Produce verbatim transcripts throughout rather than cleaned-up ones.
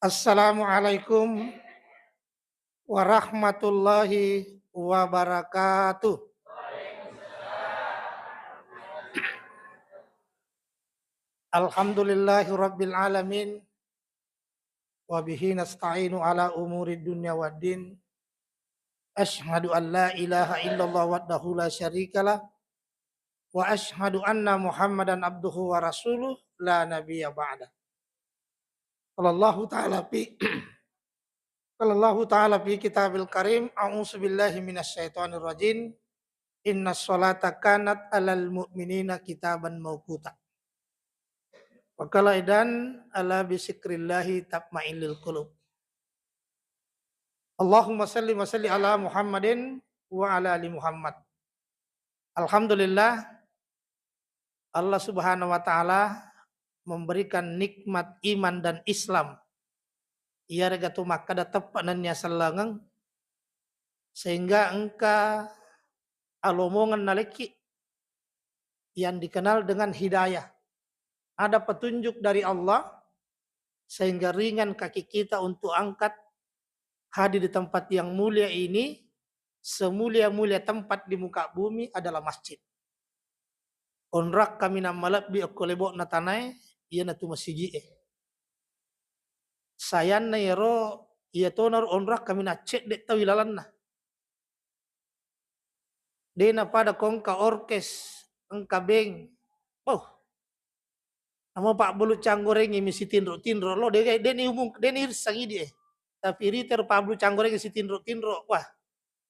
Assalamualaikum warahmatullahi wabarakatuh. Alhamdulillahi rabbil alamin. Wa bihi nasta'inu ala umuri dunya waddin. Asyhadu an la ilaha illallah wahdahu la syarikalah. Wa asyhadu anna Muhammadan abduhu wa rasuluh la nabiyya ba'da. Qala Allahu ta'ala fi, qala Allahu ta'ala fi kitabil karim, a'udzu billahi minasy syaithanir rajim. Inna sholata kanat alal mu'minina kitaban mauquta. Wa qala aidan ala bisikrillahi tatmainnul qulub. Allahumma salli wa salli ala Muhammadin wa ala ali Muhammad. Alhamdulillah, Allah Subhanahu wa Ta'ala memberikan nikmat iman dan Islam. Iyarega tu makkeda teppe' nennia sellengeng, sehingga engka alomongeng nalekki yang dikenal dengan hidayah. Ada petunjuk dari Allah, sehingga ringan kaki kita untuk angkat hadir di tempat yang mulia ini. Semulia-mulia tempat di muka bumi adalah masjid. Onrong kaminang malebbi okko lebo'na tanae, iyanatu masigi'e. Sayanna iyaro, iyatonaro onrong kaminang cedde' tau ilalenna. De' napada ko engka orkes, engka beng. Oh. Namo pabbulu canggorengngi mi sitinro-tinro lo, de', de' ni umum, de' ni rissang idi e. Tapi rite ro pabbulu canggorengngi sitinro-tinro, wah.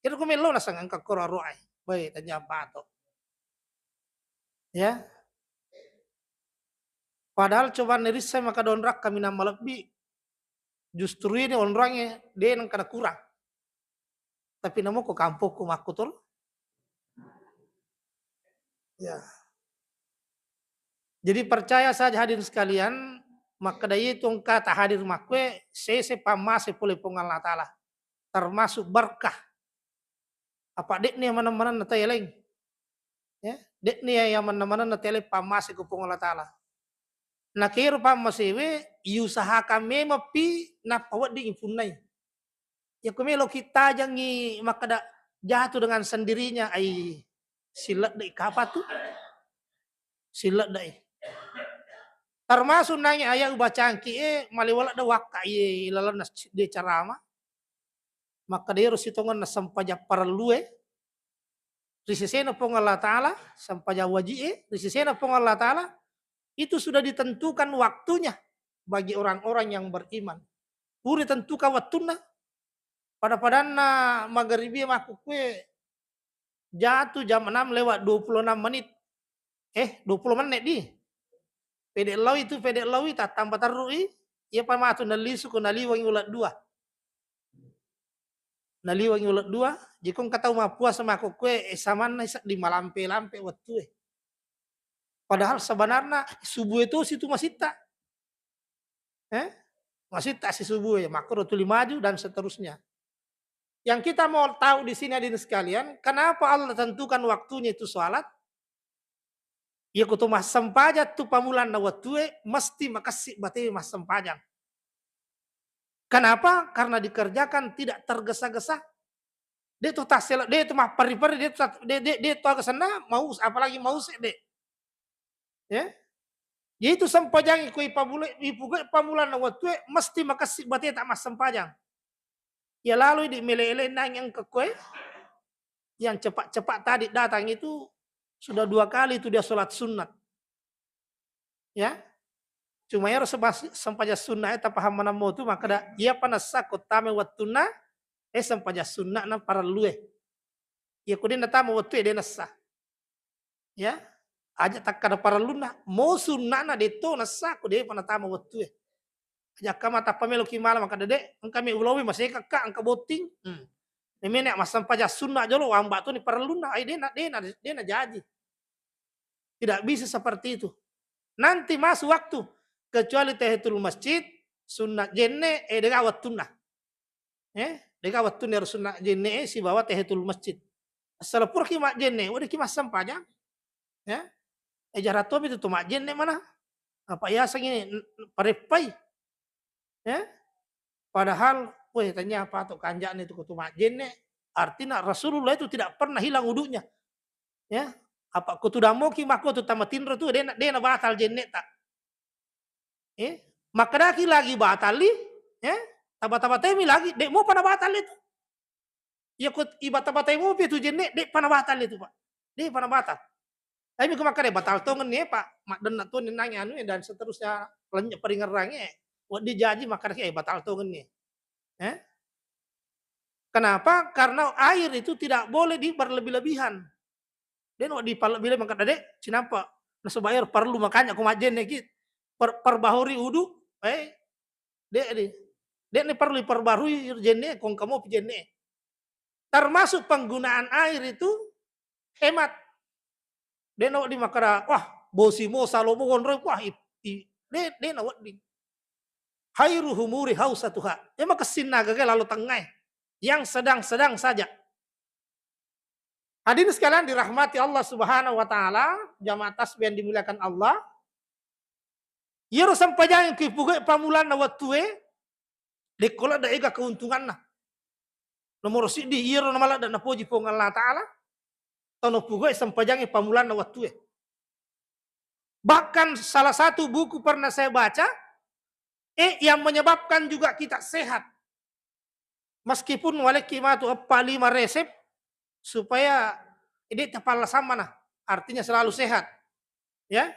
Kira ko melo nasang engka koro aro'ai. Baik, tanya pato. Ya. Padahal coba nirissai maka onrong kaminang malebbi. Justru ini onrongnge de' nengka nakurang. Tapi namo ko kampokku makkutoro. Ya. Jadi percaya saja hadirin sekalian, makkeda itu engka ta hadir makkue sese pammase pole Puang Allah Ta'ala. Termasuk berkah. Apa de'ni maneng-manenna tau laing. Ya, de'ni ya maneng-manenna tau laing pammase ku Puang Allah Ta'ala. Nakero pammasewe, iusahakan memang pi nappa wedding ipunnai. Yakko meloki tajangngi makkeda jatuh dengan sendirinya, ai, silledde' kapa tu? Silledde'. Termasuk nangi ayat ubacangki e, malewaledde' wakka iye ilalenna de' carama. Makkeda ero sitongenna sempajang parellue ri sesena Puang Allah Ta'ala, sempajang waji'e ri sesena Puang Allah Ta'ala, itu sudah ditentukan waktunya bagi orang-orang yang beriman. Pura tentukan wettunna. Pada-padanna magharibi makkukkue jatuh jam enam lewat dua puluh enam menit. Eh, dua puluh menit di. Pede' lao itu, pede' lao i, tattamba terru i, iyapa matu nallisu ko naliwangi uleng dua. Naliwangi uleng dua, jikong katau mappuasa makukkue, eh, samanna sedding malampe-lampe wettue. Padahal sebenarnya subuh itu situ masitta. Eh? Masitta si subuh ya, makkoro tuli maju dan seterusnya. Yang kita mau tahu di sini hadirin sekalian, kenapa Allah tentukan waktunya itu sholat? Iya kutu massempajang tu pamulanna wettue, mesti makessing bate massempajang. Kenapa? Karena dikerjakan tidak tergesa-gesa. De' tu tassele, de' tu mapperri-perri, de' tu tat-, de', de', de' tu aga senna, mau, apalagi mau se, de'. Ya. Yaitu sempajang iko ipabule-, ipuge pamulanna wettue, mesti makessing bate tak massempajang. Ya lalu di mele-ele nang yang kekue, yang cepat-cepat tadi datang itu sudah dua kali itu dia sholat sunat. Ya. Cuma ero sebas-, sempajang sunna e tapaham manammo tu, makkeda iyapa nessa ko tama wettunna, eh, sempajang sunna na parellue. Iya ko de' natama wettue de' nessa. Ya. Aja takkada parellunna, mo sunnana de' to nessa ko de'pa natama wettue. Aja kama tappa meloki mala makkeda de', engka me ulowi maseka ka engka botting. Hmm. Memene massempajang sunna jolo, wamba toni parellunna, ai de' na, de' na, de' najaji. Tidak bisa seperti itu. Nanti masuk waktu, kecuali tahiyatul masjid, sunna jenne, eh, de'ga wettunna. Eh, de'ga wettunna ero sunna jenne, eh, sibawa tahiyatul masjid. Assala puraki majjenne, weddingki massempajang. Ya. Eh, jarang tomi tu, tu majjenne mana? Apa yasengngi n-, n-, pareppai. Ya. Padahal, weh, tanya apa tu kanja'na itu kutu majjenne, artinya Rasulullah itu tidak pernah hilang wudunya. Ya, apa kutu damoki makko tu tamatinro tu, dena, dena batal jenne ta. Eh, makkedaki lagi batalli, eh, taba-taba temi lagi, de' mopa nabatal itu. Iya ko ibata-batai mopi tu jenne, de' pa nabatal itu, Pak. De' pa nabatal. Tapi ko makkeda batal tongenni, Pak, maddenna toni nangi anu, dan seterusnya, lennye paringerrangi, wedding jaji makkeda, eh, batal tongenni. Eh? Kenapa? Karena air itu tidak boleh di berlebih-lebihan. De' no dipallebbi-lebbi makkeda, de', cinampa nasaba ero perlu makanya ko majjenne ki per-, perbahuri wudu, eh, de' di. De' ni perlu perbarui jenne, ko engka mopi jenne. Termasuk penggunaan air itu hemat. De' na wedding makkeda, wah, bosi mo salo mo onroi, wah, i, i, de', de' na wedding. Khairu humuri hausatuha. Ya, makessinna gaga lalo tengngae. Yang sedang-sedang saja. Hadirin sekalian dirahmati Allah Subhanahu wa Ta'ala, jamaah tasbih yang dimuliakan Allah. Iyaro sempajang ku ipugau'i pammulanna wettue, dekko ladde ega keuntunganna. Nomoro siddi, iyaro namaladde napoji Puang Allah Ta'ala, tau napugau'i sempajang pammulanna wettue. Bahkan salah satu buku pernah saya baca, eh, yang menyebabkan juga kita sehat. Meskipun walekki matu eppa lima resep supaya de' tapalla sammana, artinya selalu sehat. Ya.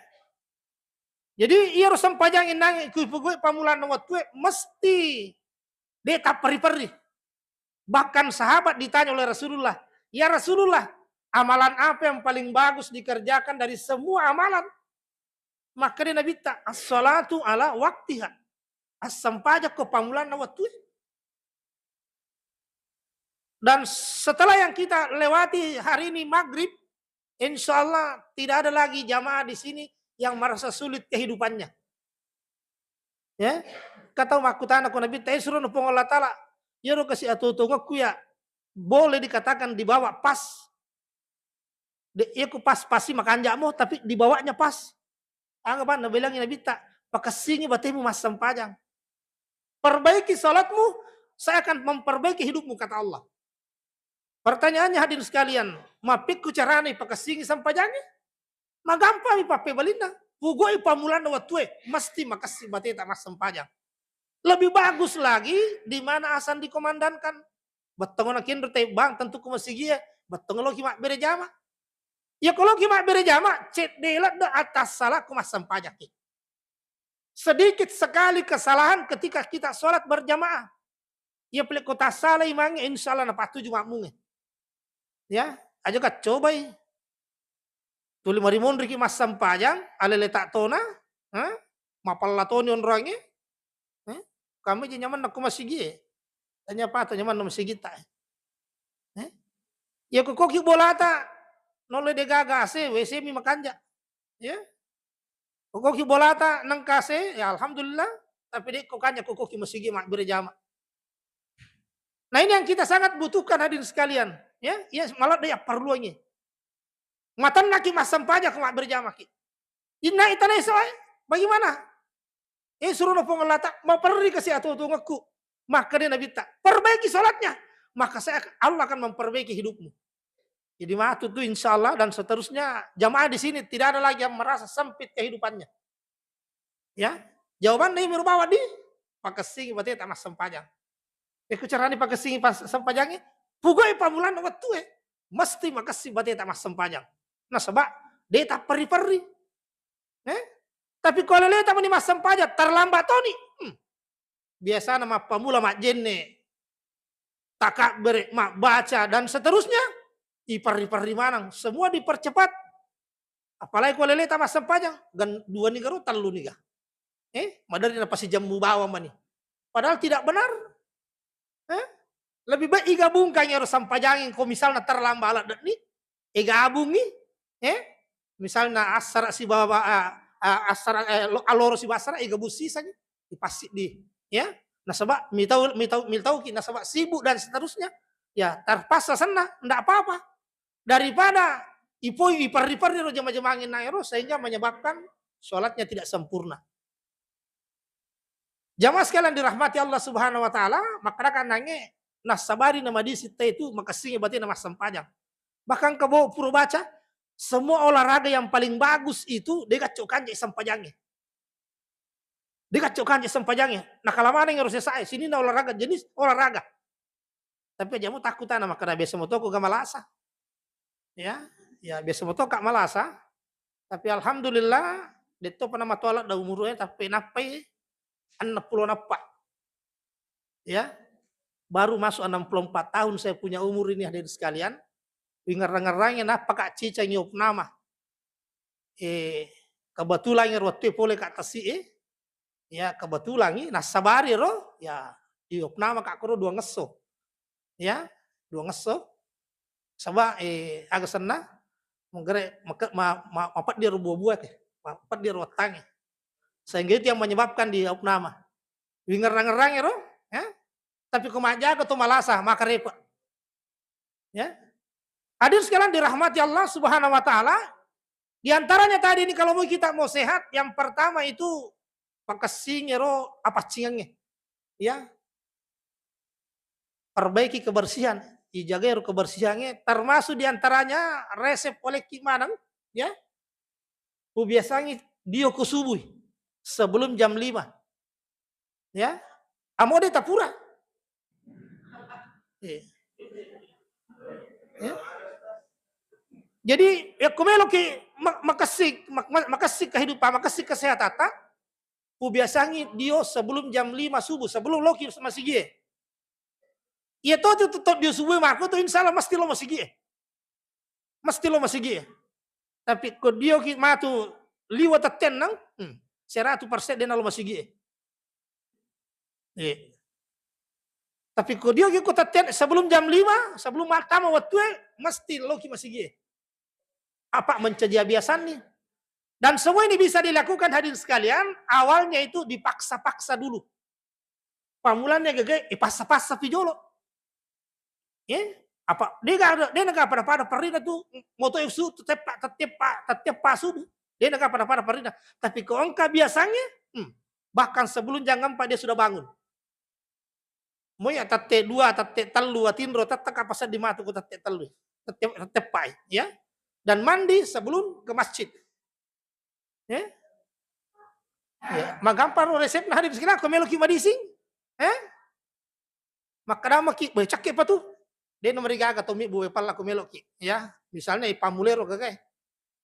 Jadi, iyaro sempajang nangi ku ipugau'i pammulanna wettue mesti de' tapperri-perri. Bahkan sahabat ditanya oleh Rasulullah, "Ya Rasulullah, amalan apa yang paling bagus dikerjakan dari semua amalan?" Makkeda Nabitta, "As-salatu ala waktiha." Assempajang ko pammulanna wettue. Dan setelah yang kita lewati hari ini maghrib, insya Allah tidak ada lagi jamaah di sini yang merasa sulit kehidupannya. Ya, katau makkutana ko Nabitta, eh, suruh Puang Allah Ta'ala, iyaro kasi atuo-tuongekku ya, boleh dikatakan dibawa pas. De', iya ku pas-pasi makanja'mo, tapi dibawanya pas. Aga pa nabilangi Nabitta, "Pakessingi batemu massempajang. Perbaiki salatmu, saya akan memperbaiki hidupmu," kata Allah. Pertanyaannya hadirin sekalian, mappekku carana pakessingi sempajangnge? Magampami pappebalinna. Pugau'i pammulanna wettue, mesti makessing bateta massempajang. Lebih bagus lagi di mana azan dikumandangkan. Bettuanna kenro te bang tentu ku masigie, bettuang loki mabbere jama. Iya ko loki mabbere jama, cedde ladde atas salah ku massempajakki. Sedikit sekali kesalahan ketika kita sholat berjamaah. Iya pale ko tassala imangnge, insya Allah napattuju makmungnge. Ya, aja ka cobai. Tuli marimonriki massempajang, alele ta tona, ha? Mapella toni onroangnge, eh? Kami je nyamanna ko masigie. Tanya apa to nyamanna masigitta, eh? Eh? Ya ko koki bolata, nolle de gaga ase, W C mi makanja. Ya. Ko koki bolata nengka ase, ya alhamdulillah. Tapi de ko kanja ko koki masigi mabbere jama. Nah, ini yang kita sangat butuhkan hadirin sekalian, ya. Ya malah de ya perluangnge. Matennaki massempajang ko mabbere jamaki. Inna itana iso, eh, bagaimana? Eh, suruh Puang Allah ta, "Maperri kasi atuo-tuongekku." Maka dia Nabitta, "Perbaiki sholatnya, maka saya akan, Allah akan memperbaiki hidupmu." Jadi matu tu insya Allah dan seterusnya jamaah di sini tidak ada lagi yang merasa sempit kehidupannya. Ya, jawabanna ini bawa di pakessingi bateta massempajang. Eh, ku carani pakessingi pas sempajangnge, pugau'i pammulanna wettue, mesti makessing bateta massempajang. Nasaba de tapperri-perri. Eh? Tapi ko aleleta mani massempajang, terlambat toni. Hmm. Biasana mappamula majjenne, takabbere, mabbaca, dan seterusnya, iperri-perri maneng. Semua dipercepat. Apalagi ko aleleta massempajang, gan-, dua niga ro, tellu niga. Eh, maderri napasijammu bawang mani. Padahal tidak benar. Eh? Lebih baik igabungkan ero sampajangi, ko misalna terlambat ladde'ni, igabungi, eh? Misalna assara sibawa, a, a, assara, eh, lo-, aloro sibawa assara, igabung sisani, ipassiddi, ya. Nasaba mitau, mitau, mitauki, nasaba sibuk dan seterusnya, ya terpaksa senna, ndak apa-apa. Daripada ipoi, iperri-perri ro jama-jamangin naero sehingga menyebabkan sholatnya tidak sempurna. Jamaah sekalian dirahmati Allah Subhanahu wa Ta'ala, makkadaka nangnge nassabari na madising tau itu makessingi batena massempajang. Bahkan kabo pura baca, semua olahraga yang paling bagus itu de gacco kanje sempajangnge. De gacco kanje sempajangnge. Nakala maneng ero sesae, sininna olahraga, jenis olahraga. Tapi aja mu takku tana makkada biasa moto ku ga malasa. Ya, ya biasa moto ka malasa. Tapi alhamdulillah, detto pernah matoala da umurnya tapi nappai enam puluh nappa. Ya, baru masuk enam puluh empat tahun saya punya umur ini, hadirin sekalian. Wingerang-ngerangi nappa ka cicangi opname. Eh, kebetulan ero wettu pole ka tasi, eh. Ya, kebetulan i nassabari ro, ya, di opname ka koro dua ngesso. Ya, dua ngesso. Saba, eh, aga senna, menggere, meke-, ma-, ma-, mapeddi ro buah-buah ke, mapeddi ro wettangnge. Sehingga itu yang menyebabkan di opname. Wingerang-ngerangi ro, ya. Tapi ko majjaga to malasa, maka repot. Ya. Hadirin sekalian dirahmati Allah Subhanahu wa Ta'ala, di antaranya tadi ini kalau mau kita mau sehat, yang pertama itu pakessingi ro apaccingengnge. Ya. Perbaiki kebersihan, ijagai ro kebersihangnge, termasuk di antaranya resep oleh ki maneng, ya. Ubiasangi dio ko subuh sebelum jam lima. Ya. Amo de tapura. Iya. Ya. Jadi, ya, ko meloki ma-, makessing, mak-, ma-, makessing kehidupan, makessing kesehatan, ubiasangi dio sebelum jam lima subuh, sebelum loki masigie. Iya to, tu, tu, to dio subuh mako tu, insya Allah mesti lo masigie. Mesti lo masigie. Tapi ko dio ki matu liwa tettennang, hmm, seratu persen de nalo masigie. Iya. Tapi ko dio ki ko tetten sebelum jam lima, sebelum mattama wettue, mesti loki masigie. Apa mencaji abiasanni. Dan semua ini bisa dilakukan hadirin sekalian, awalnya itu dipaksa-paksa dulu. Pammulanna gagae, eh, passa-passa pi jolo. Eh, apa, de ga, de naga pada-pada parrina tu, moto su, teteppa, teteppa, teteppa subuh. De naga pada-pada parrina. Tapi ko engka biasangnge, hmm, bahkan sebelum jam empat dia sudah bangun. Moya tette dua, tette tellu, atinro, tette ka paseddi matu ko tette tellu. Tette, teteppai, ya. Dan mandi sebelum ke masjid. Eh? Ya, magampang ro resepna hadirin sekalian, ko meloki madising. Eh? Makkada maki, "Beh, cakke pa tu." De nomor gaga to mi bu palla ko meloki. Ya, misalnya ipammulero gagae.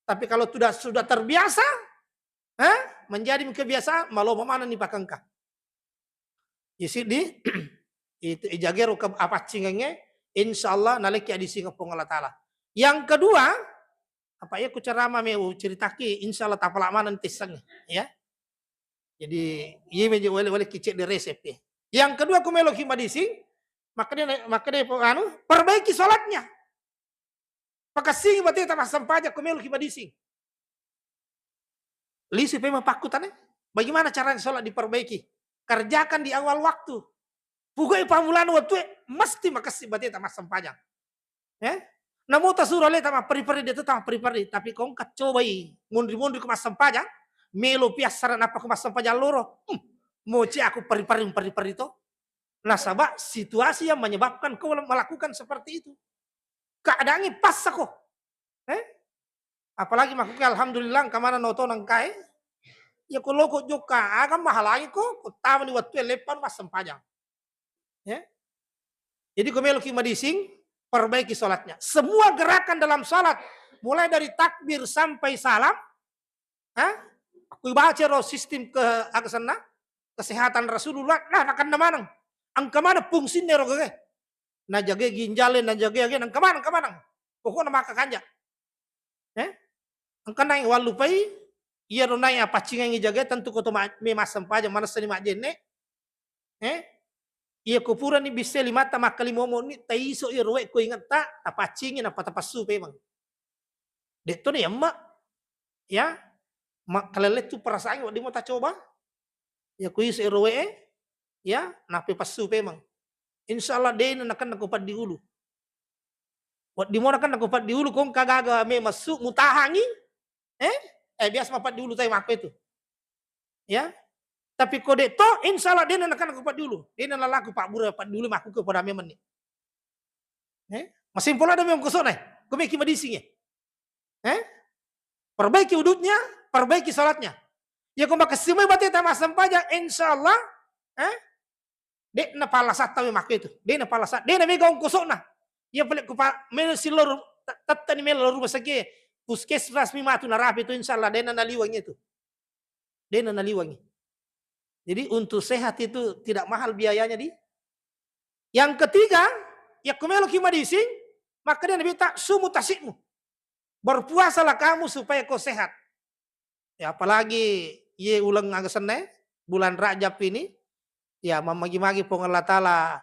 Tapi kalau sudah, sudah terbiasa, eh? Menjadi kebiasaan, malo mana ni pakengka. Isi di, itu ijagero ke apaccingengnge, insya Allah nalekki adising Puang Allah Ta'ala. Yang kedua, apa iya ku ceramah me u ceritaki, insya Allah tapala maneng tissengnge, ya. Jadi, iya me je wale-wale kicek di resep, ya. Yang kedua, ku meloki madising, maka dia, maka dia, anu, perbaiki sholatnya. Pakessingi bateta massempajang, ku meloki madising. Lisi pe mapakkutane, bagaimana caranya sholat diperbaiki? Kerjakan di awal waktu. Pugoi pammulana wettue, mesti makessing bateta massempajang. Eh? Namo tasuro aleta mapperi-peri, de tu tamapperi-peri. Tapi ko engka cobai, monri-monri ko massempajang, melo piassara nappa ko massempajang loro. Hmm, moci aku peri-peri, peri-peri to. Nasaba situasi yang menyebabkan kau melakukan seperti itu. Keadaannya paksa ko. Eh? Apalagi makkuke, alhamdulillah, engka maneng oto nengkae. Ya ko loko jokka, aga mahalangi ko, ko tamani wettue leppa massempajang. Ya. Jadi ko meloki madising, perbaiki sholatnya. Semua gerakan dalam sholat, mulai dari takbir sampai salam, ha? Aku baca ro sistem ke, aga senna, kesehatan Rasulullah, nah, nakenna maneng. Engka maneng fungsinna ro gagae. Najagai ginjal, najagai aga, engka maneng, engka maneng. Pokokna maka kanja. Eh? Engka nai wallupai, iyaro nai apaccingengngi jagae tentu ko to ma-, me massempajang, manessani majjenne. Eh? Iya ko purani bisse limatta makkalimomo ni, taiso iyaro wae ko ingetta, tapaccingi nappa tapassu pemeng. Detto ni emma. Ya, makkalelle tu perasaan wedding mo tacoba. Ya ko iso ero wae, ya, nappa passu pemeng. Insya Allah de nakenna ko paddi ulu. Wedding mo nakenna ko paddi ulu, ko engka gaga me massu mutahangi. Eh? Eh, biasa mapaddi ulu tai makko itu. Ya. Tapi ko de' to, insya Allah de' na nakana ko paddulu. De' na lalaku pabbura paddulu, makku ke pada memenni. Eh? Masimpolo ada memang kosona. Ko meki madising ya. Eh? Perbaiki udutnya, perbaiki salatnya. Ya ko makessing mai bateta massempajang, insya Allah, eh? De' na palasatta we makku itu. De' na palasa, de' na mega ongkosona. Ya pale ku pa melo silor, te-, tette ni melo rumah sakit. Puskesmas mi matu narapi itu, insya Allah de' na naliwang itu. De' na naliwangi. Jadi untuk sehat itu tidak mahal biayanya di. Yang ketiga, yakko meloki madising, maka dia Nabi tak sumu tasikmu. Berpuasalah kamu supaya kau sehat. Ya, apalagi ye uleng aga senna, bulan Rajab ini, ya, mamagi-magi Puang Allah Ta'ala,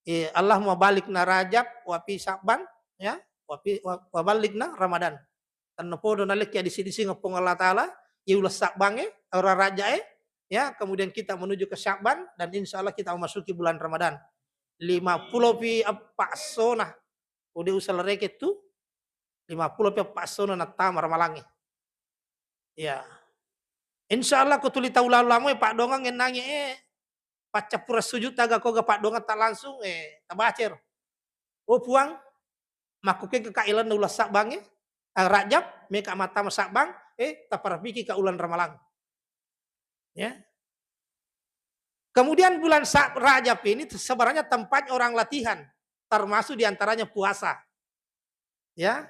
eh, Allahumma balikna Rajab, wa fi Sya'ban, ya, wa fi, wa, wa balikna Ramadan. Tennapodo nalekki adisi-disingeng Puang Allah Ta'ala, ye uleng Sya'ban e, ora Rajab e, ya, kemudian kita menuju ke Sya'ban, dan insya Allah kita memasuki bulan Ramadan. Lima pulo pi eppa essona, ude usalereke tu, lima pulo pi eppa essona nattama Ramalangnge. Ya. Insya Allah ko tuli tau lalo lamo e, paddongeng ennangi e, paccappureng sujud taga koga paddongeng ta langsung, eh, tabaca ero. Oh Puang, makkukengka ka ilanna uleng Sabbang e, eh, Rajab, meka mattama Sabbang, eh, taparapiki ka uleng Ramalang. Ya. Kemudian bulan Sa-, Rajab ini sebenarnya tempat orang latihan, termasuk diantaranya puasa. Ya.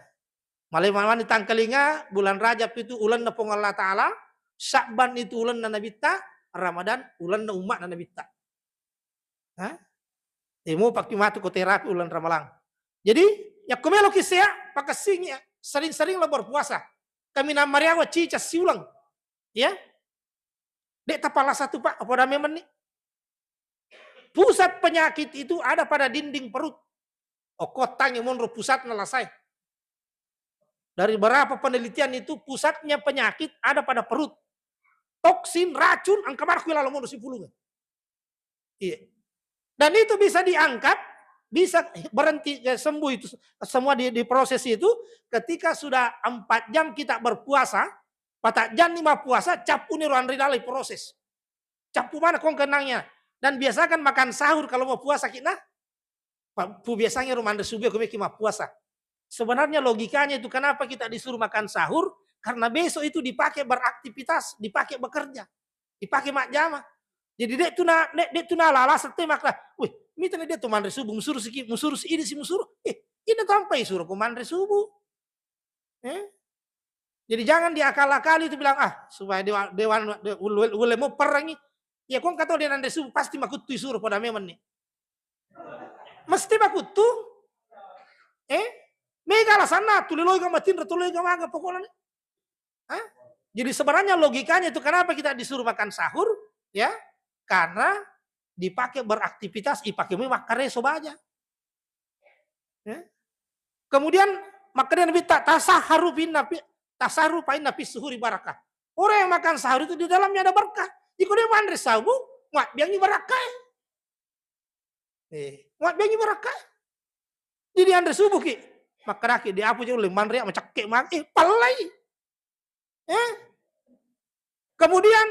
Malai mani tangkalinga, bulan Rajab itu ulenna Puang Allah Ta'ala, Sya'ban itu ulenna Nabitta, Ramadan ulenna umma'na Nabitta. Hah? Eh, mo pakki matu ko terapi ulen Ramalang. Jadi, yakko meloki sehat, pakessingi, sering-seringlah berpuasa. Kaminang mariawa cica siuleng. Ya. De' tapalasa tu, Pak, apa dame menni? Pusat penyakit itu ada pada dinding perut. Okko tangi monro pusatna lasai. Dari berapa penelitian itu, pusatnya penyakit ada pada perut. Toksin, racun, engka marku lalo monro sipulung. Iya. Dan itu bisa diangkat, bisa berhenti, ya, sembuh itu semua di, diproses itu ketika sudah empat jam kita berpuasa, patajjanni mappuasa, cappuni ro anre laleng proses. Cappu mana kong kenangnya. Dan biasakan makan sahur kalau mau puasa kita. Pa-, pu biasanya ro manre subuh ko meki mappuasa. Sebenarnya logikanya itu kenapa kita disuruh makan sahur? Karena besok itu dipakai beraktivitas, dipakai bekerja, dipakai majjama. Jadi de' tu na, de', de' tu na lala sette makna, "Wih, mita na de' tu manre subuh, musuru siki, musuru si ini si musuru." Eh, ini tampai suruh ko manre subuh. Eh? Jadi jangan diakal-akali itu bilang, "Ah, supaya dewa-, dewan, de-, ulle, ulle mo perangi." Ya, kong kata dia nanre subuh, pasti makuttu isuro pada memang nih. Mesti makuttu. Eh? Mega alasanna, tuli loi ga matinro, tuli loi ga maga pokoknya nih. Hah? Jadi sebenarnya logikanya itu kenapa kita disuruh makan sahur? Ya, karena dipakai beraktivitas, dipakai memang makkareso baja. Ya. Kemudian, makanya Nabi ta-, "Tasaharu finna fi-, tasaharu fa inna fis suhuri barakah." Orang yang makan sahur itu di dalamnya ada berkah. Iko dia manre sabu, muat biangi barakah. Eh, muat biangi barakah. Jadi anre subuh ki, makkaraki di apu je ulle manre macakke mang, eh, pallai. Eh? Kemudian,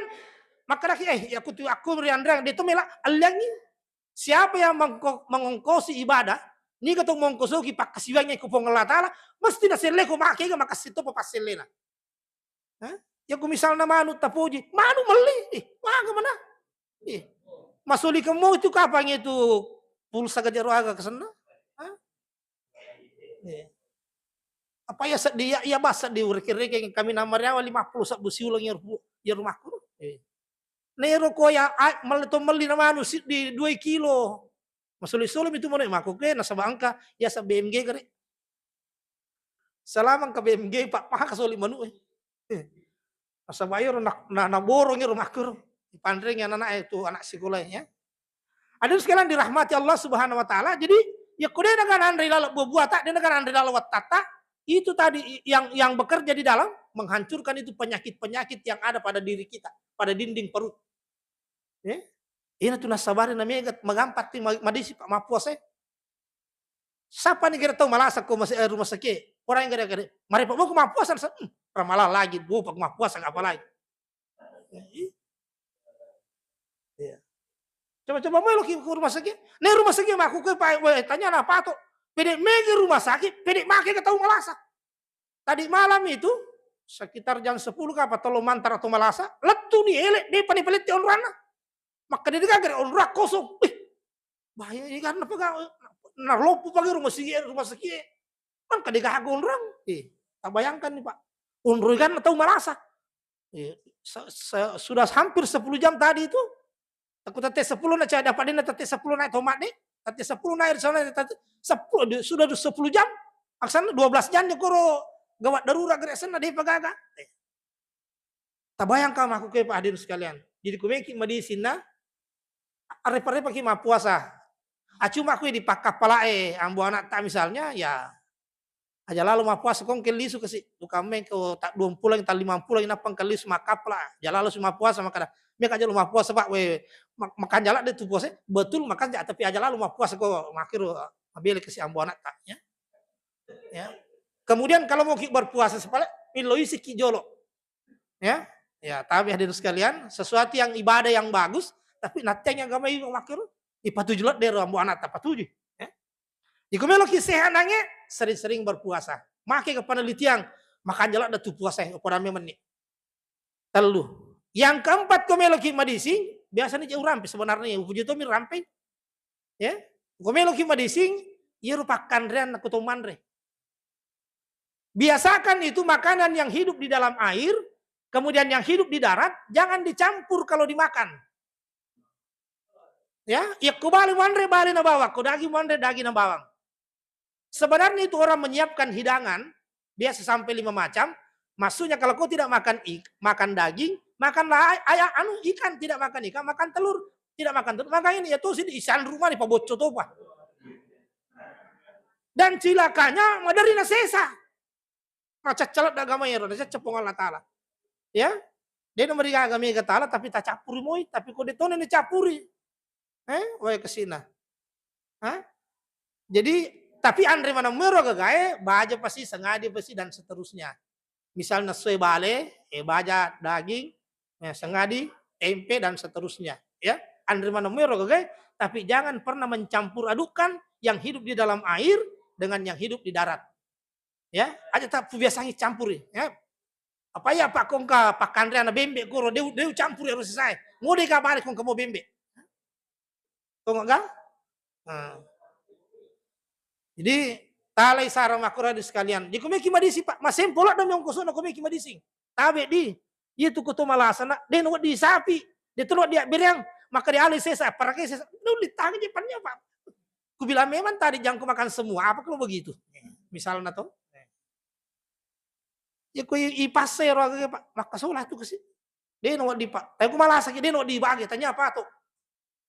makkedaki, "Eh, ya kutu aku rianreang, de to mela alliangi." Siapa yang mengko-, mengongkosi ibadah, niga to mengongkosoki pakkasiwiangnge ko Puang Allah Ta'ala, mesti naselleko makega makessing to passellena. Hah? Ya ku misalna manu tapoji, manu melli, eh, maga mana? Eh, masuli kemo itu kapang itu pulsa gajaro aga kesenna? Hah? Iya. Apa iya seddi, iya, iya bas seddi urekeng-rekeng kami namariawa lima puluh sebbu siuleng iya ru-, iya rumakku. Iya. Nero ko ya, a-, melle to melli na manu siddi dua kilo. Masuli-suli itu manu makku ke nasaba engka iya sa B M G kare. Selama engka B M G, Pak, pahaka soli manu, eh. Eh. Nasaba iyaro na, na, naborong iyaro makkuro. Dipanrengi anak-anak itu, anak sekolah ya. Hadirin sekalian dirahmati Allah Subhanahu wa Ta'ala. Jadi, ya ko de naga nanre laleng buah-buah tak, de naga nanre laleng wattata, itu tadi yang, yang bekerja di dalam menghancurkan itu penyakit-penyakit yang ada pada diri kita, pada dinding perut. Eh? Ina tu nasabari na mega magampang ti ma-, madisi pa mappuasa. Sapa ni kira tau malasa ko masi-, eh, rumah sakit? Orang yang kira-kira, mari pa moko mappuasa, sa-, hmm, ramalang lagi, bu, pa mappuasa apa lagi? Eh, Coba-coba mai lo ki ke rumah sakit. Nih rumah sakit mah aku ke pa-, weh, tanya na pato. Pede mege rumah sakit, pede make ke tau malasa. Tadi malam itu sekitar jam sepuluh ka apa tolong mantar atau malasa, lettu ni ele, de pani paletti onrana. Maka de gaga onra kosong. Ih, bahaya ini kan apa ga, narlopu pagi rumah sakit, rumah sakit. Kan kade gaga onrang. Eh, tabayangkan nih, Pak. Onroi kan tau malasa. Eh, se-, se-, sudah hampir sepuluh jam tadi itu, aku tette sepuluh na, cak dapat dina tette sepuluh naik tomat nih. Tette sepuluh naik sana, tette sepuluh, di-, sudah sepuluh jam. Aksana dua belas jam nih koro gawat darurat geresenna, de pagaga. Eh. Tabayangkan makku ke, Pak, hadirin sekalian. Jadi kumeki madising na, repa-repa ki mappuasa. Ah, cuma kui di pakkappala e, ambo anak ta misalnya, ya, aja lalo mappuasa kong ke lisu kasi, bukan main ke tak dua pulang, tak lima pulang, napang ke lisu makkappala, aja lalo si mappuasa, makada, meka aja lo mappuasa, Pak, we, mak-, makan jalak deh tu puasa, betul makan ja-, tapi aja lalo mappuasa kok, makkiru, mabele kasi ambo anak ta, ya. Ya. Kemudian kalau mau ki berpuasa sepale, miloi siki jolo. Ya, ya, tapi hadirin sekalian, sesuatu yang ibadah yang bagus, tapi nattiang agama ini makkiru, ipatuju ladde ro ambo anak tapatuju. Ya. Iko melo ki sehat nange, sering-sering berpuasa. Make ke penelitian, makan jalak datu puasa, upada memang ni. Tellu. Yang keempat, ko melo ki madising, biasanya jauh rampe sebenarnya, upuji tomi rampe. Ya, ko melo ki madising, iya ro pakkanrean ko to manre. Biasakan itu makanan yang hidup di dalam air, kemudian yang hidup di darat, jangan dicampur kalau dimakan. Ya, yakko bale manre, bale na bawang, ko daging manre, daging na bawang. Sebenarnya itu orang menyiapkan hidangan, biasa sampai lima macam. Maksudnya kalau kau tidak makan ik-, makan daging, makanlah ay-, ayam, anu, ikan, tidak makan ikan, makan telur, tidak makan telur. Makanya ini ya tuh sini isan rumah nih pabocco tuh, Pak. Dan cilakanya madari na sesa. Macaccalat agama ero, nacacca Puang Allah Ta'ala. Ya, de na marigaga mega Ta'ala, tapi tacappuri moi, tapi ko de tone nacappuri. Eh, wae kesina. Hah? Jadi, tapi anre maneng mero gagae, baja pasti, sengadi pasti, dan seterusnya. Misalnya soe bale, eh, baja daging, eh, sengadi, tempe, dan seterusnya. Ya, anre maneng mero gagae, tapi jangan pernah mencampur adukkan yang hidup di dalam air dengan yang hidup di darat. Ya, aja tak biasangi campuri, ya. Apa ya Pak kongka pakanreana bembe koro, deu, deu campuri harus selesai. Mau deka balik kongka mau bembe. Tongok ga? Nah. Jadi, talai sarang makura di sekalian. Di kumeki madisi, Pak, masempo ladde mi ongkosona kumeki madising. Tabe di. Iya tu kuto malasa na, de no di sapi, de tu no di bereang, maka di alai sesa, parake sesa. Nuli tangi je pannya, Pak. Ku bilang memang tadi jangko makan semua, apa kalau begitu? Misalnya to. Ya ku i-, ipassa ero aga, Pak. Makkasola tu kasi. De no di, Pak. Tapi ku malasa ki de no di bagi, tanya apa to?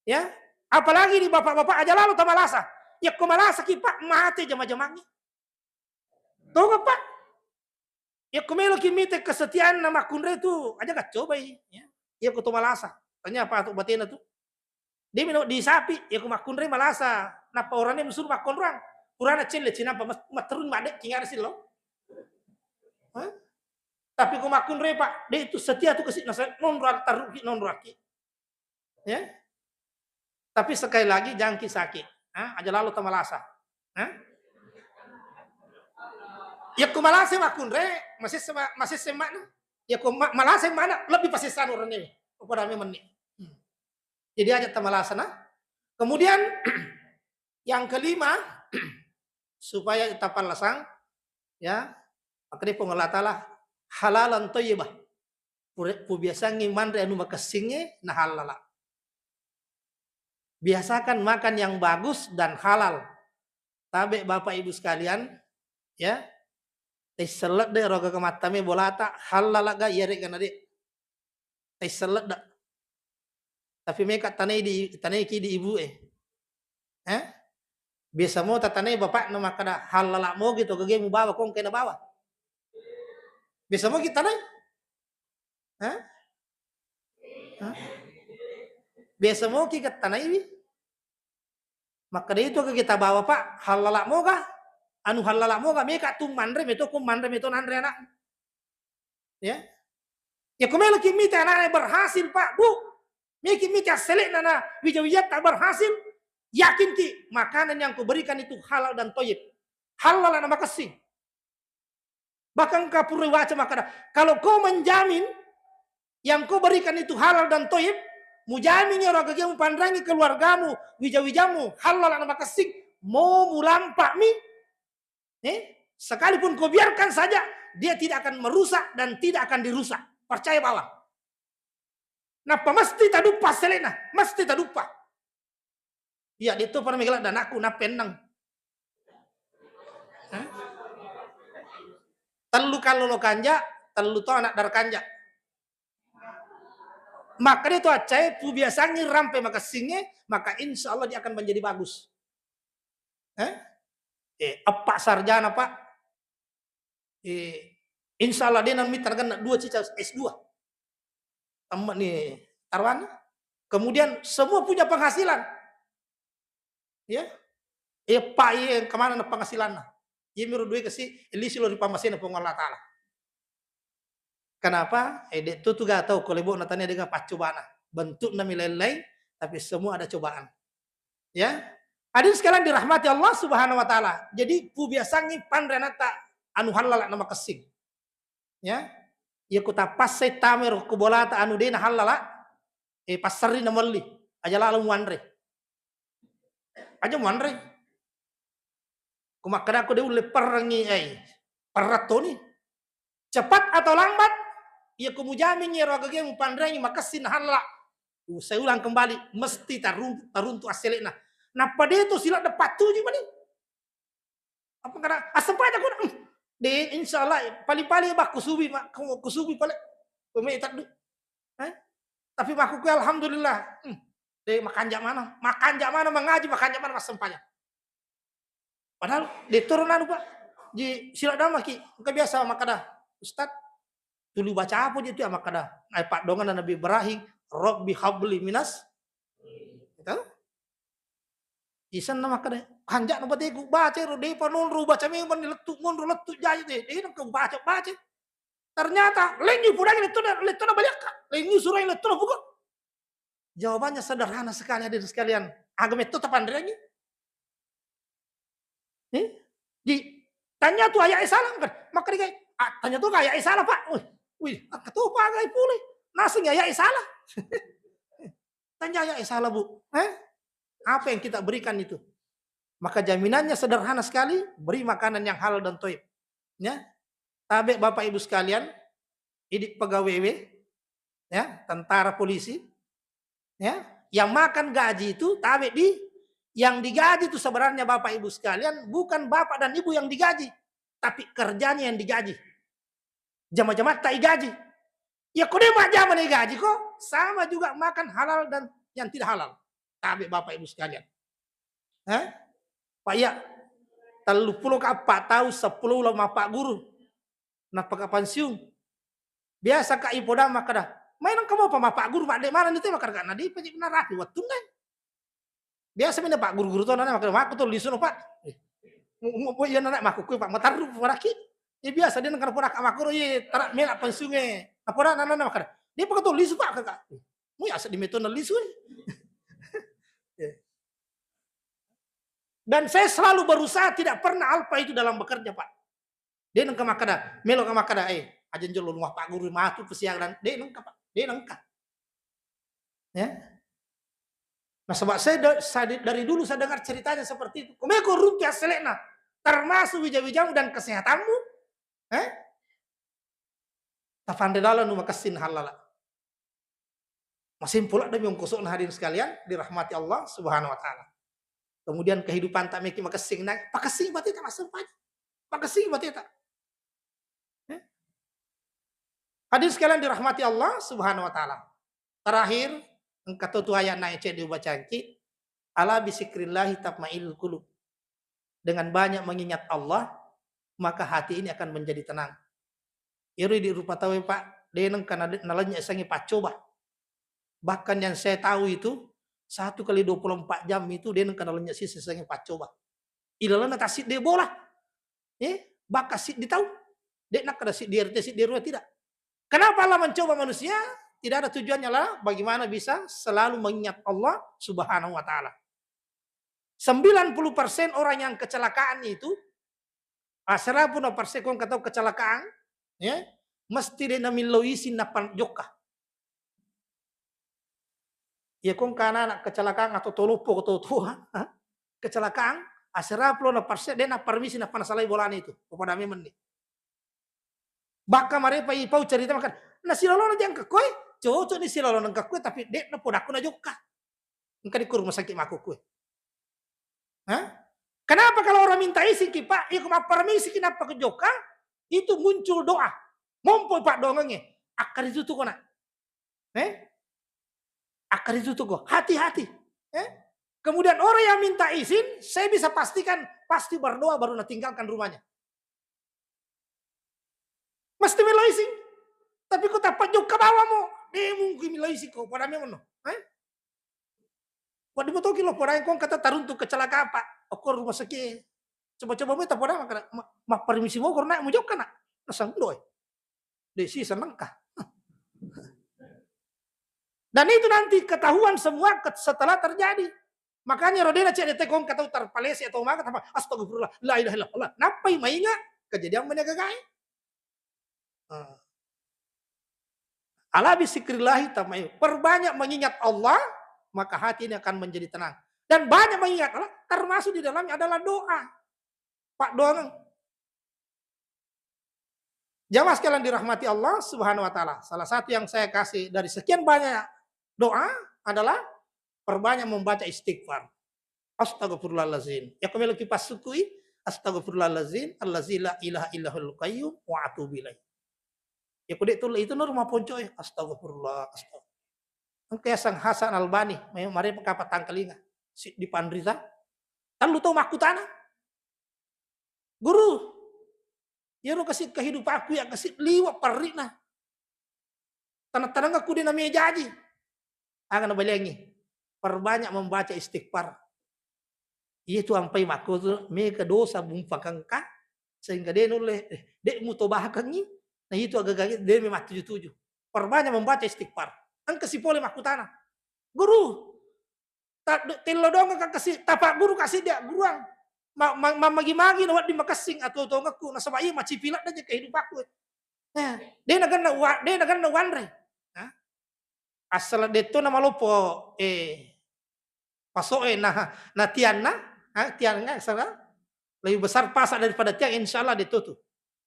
Ya, apalagi di bapak-bapak aja lalu tamalasa. Ya, ko malasa ki, Pak, mate jama-jamangi. Toga, Pak? Ya, ko melo ki mite kesetiaan na makkunrai tu, aja ka cobai. Ya. Ya, ko to malasa. Tanya apa tu batena tu? Dia mino di sapi, ya, ko makkunrai malasa. Napa orangnya musuh makkonrang? Purana celle cinampa mas-, materun madek kingara silo. Hah? Tapi ko makkunrai, Pak, de itu setia tu kasi nasa nonraki, taruki nonraki. Ya. Tapi sekali lagi, jangki sakit. Ha? Aja lalo tamalasa. Ha? Ya, ko malasa makkunre, masih sema-, masih semakna. Ya, ko ma-, malasa mana lebih pasisano orangnya. Kepada memang ni. Hmm. Jadi aja tamalasa, nah. Kemudian yang kelima, supaya tapallasang, ya, makanya Puang Allah Ta'ala halalan thayyibah. Pure-, pubiasangngi manre anu makessingnge na hallala. Biasakan makan yang bagus dan halal. Tabe Bapak Ibu sekalian, ya. Taisselledde roga kemattame bolata, hallala ga iyarega na de. Taisselledde. Tapi meka tanai di, tanaiki di ibu e. Eh? Biasa mo tatanai bapakna makkada, "Hallala mogi to gage mubawa kong kena bawa." Biasa mogi tanai? Hah? Hah? Biasa moki ga tanaiwi? Makkada itu gage tabawa, Pak, hallala moga? Anu hallala moga? Meka tu manre meto, ko manre meto nanre anak. Ya. Ya, ko meloki mita anaknya berhasil, Pak, Bu. Miki-miki assele'na na wija-wijatta berhasil, yakinki makanan yang kuberikan itu halal dan thayyib. Halal na makessing. Bahkan kapurre waca makkada, kalau kau menjamin yang kau berikan itu halal dan thayyib, mujamin iyaro agagia mupanrangi keluargamu, wija-wijamu, halal na makessing, mau mulampami, eh, sekalipun kau biarkan saja, dia tidak akan merusak dan tidak akan dirusak. Percaya bawang. Nappa mesti taduppa assele'na, mesti taduppa. Iya, de' to pernah megala anakku, nappa enneng. Hah? Tellu kallolo kanja, tellu to anak dara kanja. Maka de' to accae, pubiasangi rampe makessingnge, maka insya Allah dia akan menjadi bagus. Eh? Eh, eppa sarjana, Pak. Eh, insya Allah de' namita nagenna dua cica S dua. Tamma ni tarwana. Kemudian semua punya penghasilan. Ya. Eh, Pak, iya, kemana na penghasilanna? Iya, miru duit kasi, lisi lo ri pammasena Puang Allah Ta'ala. Kenapa? Eh, de' tu tu ga tau, ko lebo'na tania de' ga paccobana. Bentukna mi lain-lain, tapi semua ada cobaan. Ya. Hadirin sekalian dirahmati Allah Subhanahu wa Ta'ala. Jadi, pubiasangi panre anatta anu hallala na makessing. Ya. Iya, ku tapassai tamero ku bolata anu de' na hallala, eh, passerri na melli. Aja lalo muanre. Aja muanre. Ku makkadako de' ulle perrengi, eh, perrettoni. Cepat atau lambat, iya ku mujamingi ero agagia mupanreangi makessing na hallala. Saya ulang kembali, mesti taruntu, taruntu assele'na. Nappa de' to sila de' pattuju mani. Apa kada assempajang ko? Hmm. De', insya Allah, paling-paling, bah, kusubui, mak, kusubui pale. Pemeta du. Eh? Tapi makkukue alhamdulillah. Hmm. De' makanja mana? Makanja mana mengaji, makanja mana massempajang. Padahal de' toro nanu, Pak. Ji sila damaki, engka biasa makkada, "Ustaz, tuli baca apa je tu ya?" Makkada, ai paddoanganna Nabi Ibrahim, "Rabbi habli minas." Itu? Isenna makkada, "Kanja'na bateku, baca ro, de'pa nonro, baca memang ni lettu, ngonro lettu jaji te, de' nengka baca, baca." Ternyata, lenyu pudangi lettuna, lettuna baliakka, lenyu surai lettuna puga. Jawabannya sederhana sekali, hadirin sekalian. Aga metto tapanreangi? Eh? Di, tanya tu ayat salah, kan? Maka dia, ah, tanya tu ayat salah, Pak. Wih, wih, ah, ketua Pak, agai pulih. Nasing ayat salah. Tanya ayat salah, Bu. Eh? Apa yang kita berikan itu? Maka jaminannya sederhana sekali, beri makanan yang halal dan toib. Ya. Tabe Bapak Ibu sekalian, idi pegawai, ya, tentara, polisi, ya, yang makan gaji itu, tabe di, yang digaji itu sebenarnya Bapak Ibu sekalian, bukan Bapak dan Ibu yang digaji, tapi kerjanya yang digaji. Jama-jamatta igaji. Ya, ko de majjama na igaji ko, sama juga makan halal dan yang tidak halal. Tabe Bapak Ibu sekalian. Eh? Pak, iya, telluppulo ka eppa taung, seppulo uleng mappagguru. Nappaka pensiun. Biasa ka ipodang makkada, "Mai nengka mopa mappagguru, madde maneng ni te makkada." Na dipaji narapi wettunna. Biasa mi na pagguru-guru to, nana makkada, "Makku to lisu no, Pak." Eh, mu-, mu-, mu-, iya nana makku kuwi, Pak, matarru paraki. Iya biasa de nengka napodakka makkuro, iya tara mela pensiunge. Napoda nana makkada, "Dia pakai to lisu, Pak," kaka. Mu ya sedih metona lisu. Eh. Dan saya selalu berusaha, tidak pernah alpa itu dalam bekerja, Pak. De nengka makkada, melo ka makkada, "Eh, aja jolo lu mappagguru matu persiapan." De nengka, Pak. De nengka. Ya. Nasaba saya da-, saya di-, dari dulu saya dengar ceritanya seperti itu. Komeko runtu asselekna, termasuk wija-wijamu dan kesehatanmu, eh? Tafanre laleng nu makessing hallala. Masempo ladde mi ongkosokna, hadirin sekalian dirahmati Allah Subhanahu wa Ta'ala. Kemudian kehidupan tak meki makessing naik, pakessing bateta massempajang. Pakessing bateta. Eh? Hadirin sekalian dirahmati Allah Subhanahu wa Ta'ala. Terakhir, engka to tu ayat naik cek diubacangki, "Ala bisikrillahi tatmainnul qulub." Dengan banyak mengingat Allah, maka hati ini akan menjadi tenang. Ero idi rupa tauwe, Pak, de nengka na-, nalennye sengnge paccoba. Bahkan yang saya tahu itu, satu kali dua puluh empat jam itu de nengka nalennye siseng sengnge paccoba. Ilalenna tassidde bola. Eh, bakka siddi tau. De nakkada siddi R T, siddi R W, tidak. Kenapa Allah mencoba manusia? Tidak ada tujuannya lah, bagaimana bisa selalu mengingat Allah Subhanahu wa Ta'ala. Sembilan puluh persen orang yang kecelakaan itu, asera puna persen kong katau kecelakaan, ya, mesti de namillau isin nappa jokka. Ya kong kana anak kecelakaan atau toloppo atau tua, ha? Kecelakaan, asera puluh persen de na permisi nappa nasalai bolana itu. Kepada memang nih. Bakka marepa ipau cerita makan, nasilolona jangka koe, cocok ni silolona engka koe, tapi de na podakku na jokka. Engka di rumah sakit mako koe. Hah? Kenapa kalau orang minta izin ki, Pak, iko mappermisi ki nappa ke jokka, itu muncul doa. Mompo Pak doangengnge, akkari tutu kona. Eh? Akkari tutu ko. Hati-hati. Eh? Kemudian orang yang minta izin, saya bisa pastikan pasti berdoa baru natinggalkan rumahnya. Mesti melo izin. Tapi ko tappa jokka bawamo, de mungkin melo izin ko, pada memang no. Eh? Waddi motoki lo, pada yang kong kata taruntu kecelakaan, Pak. Okko rumah sakit. Coba-coba meta pada makan, ma, ma permisi mo, karena mau jokka nak. Nasang doy. De si senengka. Dan itu nanti ketahuan semua ket-, setelah terjadi. Makanya rodena cek de tekong katau terpalese atau makan apa, "Astagfirullah, la ilaha illallah." Nappai mainga kejadian menegagae. Ah. Ala bisikrillahi tamai. Perbanyak mengingat Allah, maka hati ini akan menjadi tenang. Dan banyak mengingat Allah, termasuk di dalamnya adalah doa. Pak doang. Jamaah sekalian dirahmati Allah Subhanahu wa Ta'ala. Salah satu yang saya kasih dari sekian banyak doa adalah perbanyak membaca istighfar. Astagfirullahalazim. Ya, ko melo ki passukui, astagfirullahalazim, allazi la ilaha illa huwal qayyum wa atubu ilaih. Ya, ko de tulle itu nur maponco e, astagfirullah, astagfirullah. Engka yaseng Hasan Albani, mai mare ka patangkalinga. Siddi panrita. Tellu tau makkutana. Guru, iyaro kasi kehidupanku ya kasi liwa parri'na. Taneng-tanengku de namé jaji. Aga nabaliangngi? Perbanyak membaca istighfar. Iya tu ampai makko tu mega dosa mumpakengka sehingga de nulle, eh, de mutobahakengngi. Nah, itu aga-aga de memang tuju-tuju. Perbanyak membaca istighfar. Engka si pole makkutana, "Guru, ta-, tello dongeng ka kasi, tapagguru kasi dia guruang. Ma-, ma-, mammagi-magi na wedding makessing atuo-tuongekku, nasaba iya macipiladda je kehidupanku." Eh, de nagenna wa-, de nagenna wanre. Hah? Asal detto na maloppo, eh, pasoe na, na tianna, ha, tianna salah, lebih besar pasak daripada tiang, insya Allah detto tu.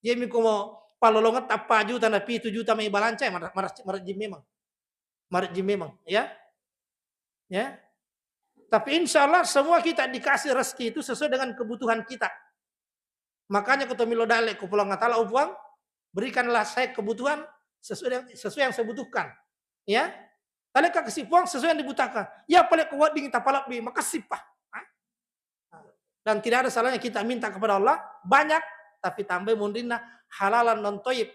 Iya mi ko mo palolongetta eppa juta na pitu juta mai balanca, mara-, mara-, marejjing memang. Marejjing memang, ya. Ya. Tapi insya Allah semua kita dikasih rezeki itu sesuai dengan kebutuhan kita. Makanya ko to milo dalle ko Puang Allah Ta'ala, "Oh Puang, berikanlah saya kebutuhan sesuai dengan, sesuai yang saya butuhkan." Ya. Talekka kasi Puang sesuai yang dibutuhkan. Ya pale ko wedding tapalebbi, makessing pa. Ha? Dan tidak ada salahnya kita minta kepada Allah banyak, tapi tambai munrinna halalan non toyib.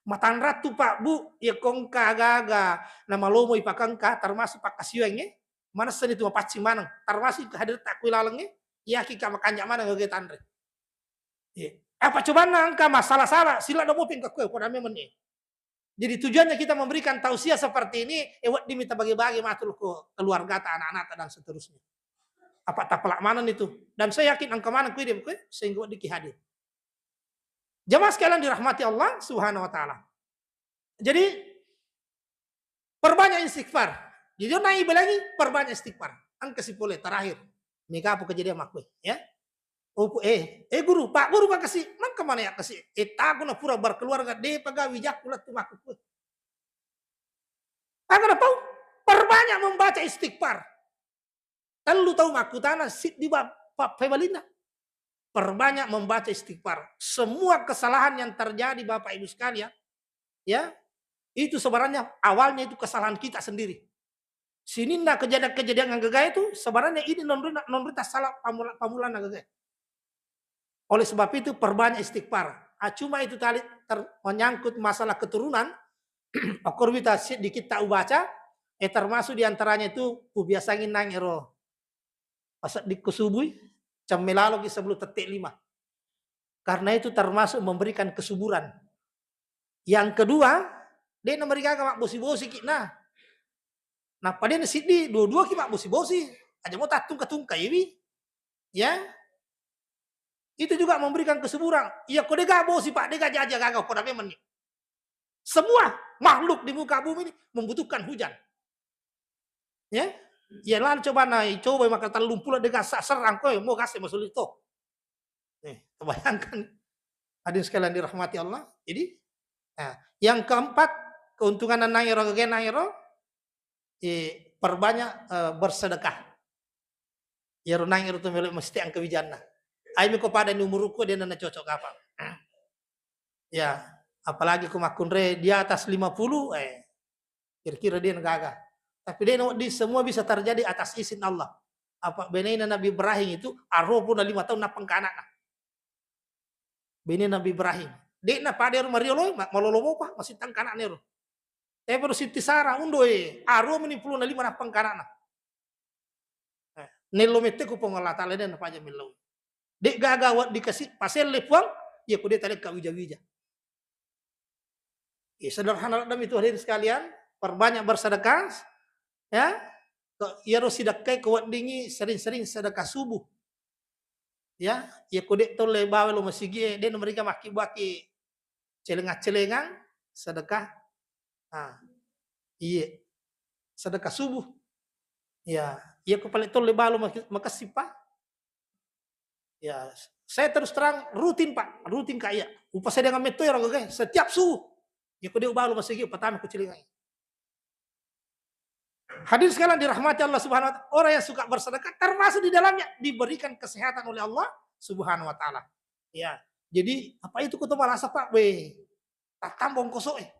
Matanrattu, Pak, Bu, iya kongka aga-aga na malomo ipakengka, termasuk pakkasiwiangnge, manessani tu mapaccing maneng, termasuk kehadiran takku ilalengnge, iyaki ka makanja maneng aga tanre. Iya. Apa cobanna engka masalah-salah, sila do mopi engka kue, pada memang ni. Jadi tujuannya kita memberikan tausiah seperti ini, eh, wedding mita bagi-bagi matul ke keluargata, anak-anakta, dan seterusnya. Apa tapalak maneng itu. Dan saya yakin engka maneng kue dia, kue, sehingga wedding ki hadir. Jamaah sekalian dirahmati Allah Subhanahu wa Ta'ala. Jadi, perbanyak istighfar. Jadi, naik lagi, perbanyak istighfar. Engka si pole terakhir. Mega apa kejadian makkue, ya. Oh, pu-, eh, eh, guru, Pak Guru, makasih. Mangka mana ya kasih? Eh, taku na pura berkeluarga, de paga wijakku lettu makkue. Aga napau? Perbanyak membaca istighfar. Tellu tau makkutana, siddi ba-, pa-, paibalinna. Perbanyak membaca istighfar. Semua kesalahan yang terjadi, Bapak Ibu sekalian, ya, itu sebenarnya awalnya itu kesalahan kita sendiri. Sininna kejadian-kejadian yang gagal itu sebenarnya ini nonrina, nonrita salah pamula-, pamulana gagal. Oleh sebab itu, perbanyak istighfar. Ah, cuma itu tadi ter-, menyangkut masalah keturunan, okor wita sedikit tak ubaca, eh, termasuk diantaranya itu, ku biasangin nang ero. Paseddikku subui, cemme laloki sebelum tette lima. Karena itu termasuk memberikan kesuburan. Yang kedua, De' namarigaga mabbosi-bosi ki na. Nappa de' nasiddi dua-dua ki mabbosi-bosi. Aja mo tattungka-tungkaiwi. Ya. Itu juga memberikan kesuburan. Iya ko de' ga bosi, Pak, de' ga jaja gaga, pada memang ni. Semua makhluk di muka bumi ini membutuhkan hujan. Ya. Ya lalu coba na, coba maka tellung pulo de' ga sa-, serrang koe, mo gase masuli to. Eh, bayangkan. Hadirin sekalian dirahmati Allah. Jadi, nah, yang keempat, keuntungan nang ero, gage nang ero, eh, perbanyak, eh, bersedekah. Iyaro nang ero tu melo mesti engka wijanna. Ai meko pada ni umurku de' na cocok kapang. Ya, apalagi ko makkunrai di atas lima puluh, eh, kira-kira de' na gaga. Tapi de' na wedding, semua bisa terjadi atas izin Allah. Apa benena Nabi Ibrahim itu, aruwa puluh lima tahun nappa engka anakna. Bene Nabi Ibrahim. De' na pada ero mariolo, ma-, malolo mopa, masih tangka anakna ero. Tapi ero Siti Sarah, undo e, aruwa meni puluh lima nappa engka anakna. Eh, nello mette ku Puang Allah Taala, de' na paja mello. De' gaga wedding kasi paselle Puang, iya ko de' talekka wija-wija. Ya, sederhana ladde' itu hadirin sekalian, perbanyak bersedekah, ya. Ke-, iyaro sidekkai ko weddingi sering-sering sedekah subuh. Ya, iya ko de' tolle bawa lo masigi e, de' namariga makkibuaki celengang-celengang, sedekah. Ah, iye. Sedekah subuh. Ya, iya ko paling tolle balo mak-, makessing, Pak. Ya, saya terus terang rutin, Pak, rutin ka iya. Upasadiang metto ero gage setiap subuh. Iya ko de' ubalo masigi, pertama ku celengai. Hadirin sekalian dirahmati Allah Subhanahu wa Ta'ala, orang yang suka bersedekah termasuk di dalamnya diberikan kesehatan oleh Allah Subhanahu wa Ta'ala. Ya, jadi apa itu ko to malasa, Pak? Weh, tattamba ongkoso e.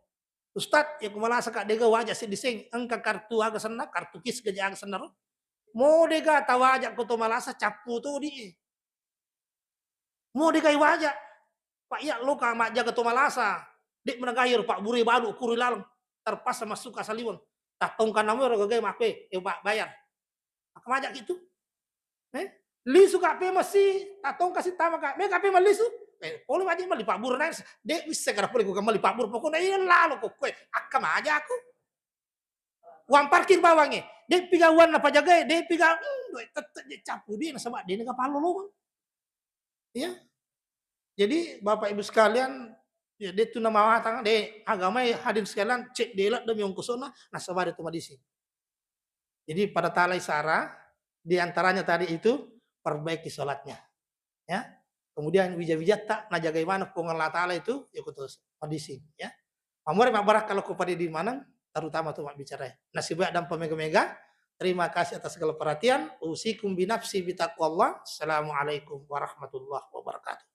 Ustaz, iya ko malasa ka, de' ga waja seddi seng, engka kartu aga senna, kartu kis gaja aga senna ro. Mo de' ga tawaja ko to malasa, cappu to di e. Mo de' ga iwaja. Pak, iya loka majjaga to malasa. De' menagahi ro Pak Bure balu kuri laleng. Terpaksa masuk ke saliweng. Tattongka namo ro gagai mape, eh, ba-, bayar. Maka majak itu. Eh? Lisu ka pe masi, tattongka si tama ka. Me ka pe malisu. Eh, polo majak mali Pak Bure naik. De' wisse kada pole ko mali Pak Bure. Pokoknya iya lalo ko kue. Akka majak aku. Uang parkir bawangnge, de' piga uang napajagae, de' piga, mm, doi tette' je cappu di nasaba de' naga pallolongeng. Ya. Jadi Bapak Ibu sekalian, ya, de' tu namawatang, de', agamae hadirin sekalian, cedde' ladde' mi ongkosona, nasaba de' tu madising. Jadi pada talai sara, di antaranya tadi itu perbaiki sholatnya. Ya. Kemudian wija-wijatta najagai maneng Puang Allah Taala itu, ya, kutu madising, ya. Mamore mabbarakka lo ko pada di maneng, terutama tu mabbicara. Nasib baik dan pemega-mega. Terima kasih atas segala perhatian. Usikum binafsi bitaqwallah. Assalamualaikum warahmatullahi wabarakatuh.